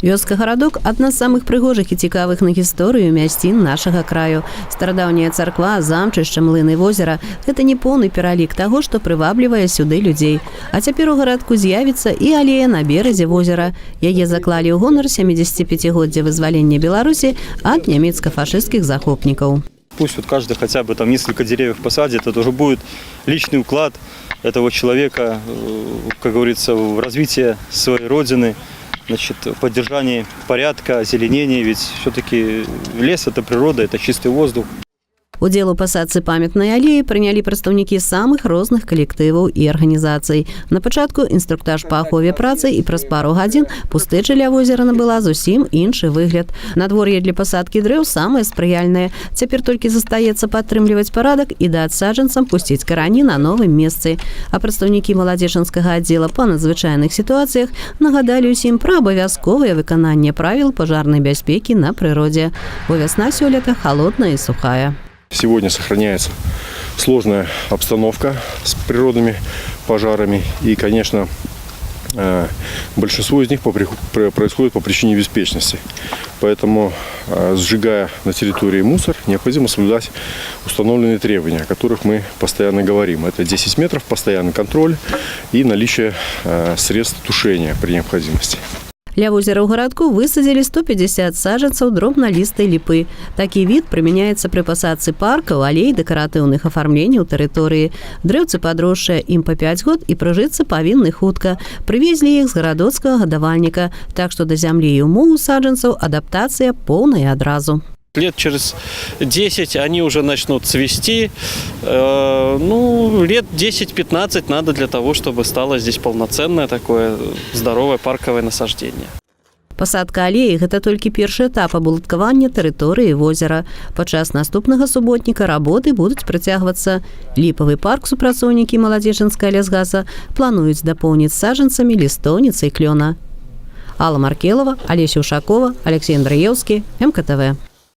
Вёска Гарадок — адна з самых прыгожых і цікавых на гісторыю мясцін нашага краю. Старадаўняя царква, замчышча, млыны, возера — гэта не поўны пералік таго, што прываблівае сюды людзей. А цяпер у Гарадку з'явіцца і алея на беразе возера. Яе заклалі ў гонар 75-годдзя вызвалення Беларусі ад нямецка-фашысцкіх захопнікаў. Пусть вот каждый хотя бы там несколько деревьев посадит, это уже будет личный вклад этого человека, как говорится, в развитие своей родины, значит, в поддержании порядка, озеленении, ведь все-таки лес – это природа, это чистый воздух. Удзел у пасадцы памятнай алеі прынялі прадстаўнікі самых розных калектываў і арганізацый. На пачатку інструктаж па ахове працы, і праз пару гадзін пустэча ля возера набыла зусім іншы выгляд. Надвор'е для пасадкі дрэў самае спрыяльнае. Цяпер толькі застаецца падтрымліваць парадак і даць саджанцам пусціць карані на новым месцы. А прадстаўнікі маладзечанскага аддзела па надзвычайных сітуацыях нагадалі ўсім пра абавязковае выкананне правіл пажарнай бяспекі на прыродзе. Бо вясна сёлета халодная і сухая. Сегодня сохраняется сложная обстановка с природными пожарами. И, конечно, большинство из них происходит по причине беспечности. Поэтому, сжигая на территории мусор, необходимо соблюдать установленные требования, о которых мы постоянно говорим. Это 10 метров, постоянный контроль и наличие средств тушения при необходимости. Ля возера ў Гарадку высадзілі 150 саджанцаў дробналістай ліпы. Такі від прымяняецца пры пасадцы паркаў, алей, дэкаратыўных афармленняў тэрыторыі. Дрэўцы падросшыя, ім па 5 год, і прыжыцца павінны хутка. Прывезлі іх з гарадоцкага гадавальніка, так што да зямлі і умоў саджанцаў адаптацыя поўная адразу. Лет через 10 они уже начнут цвести. Ну, лет 10-15 надо для того, чтобы стало здесь полноценное такое здоровое парковое насаждение. Пасадка алеі — гэта толькі першы этап абуладкавання тэрыторыі возера. Падчас наступнага суботніка работы будуць працягвацца. Ліпавы парк супрацоўнікі маладзечанскага лясгаса плануюць дапоўніць саджанцамі лістоўніцы і клёна. Алла Маркелова, Алеся Ушакова, Алексей Андраеўскі, МКТВ.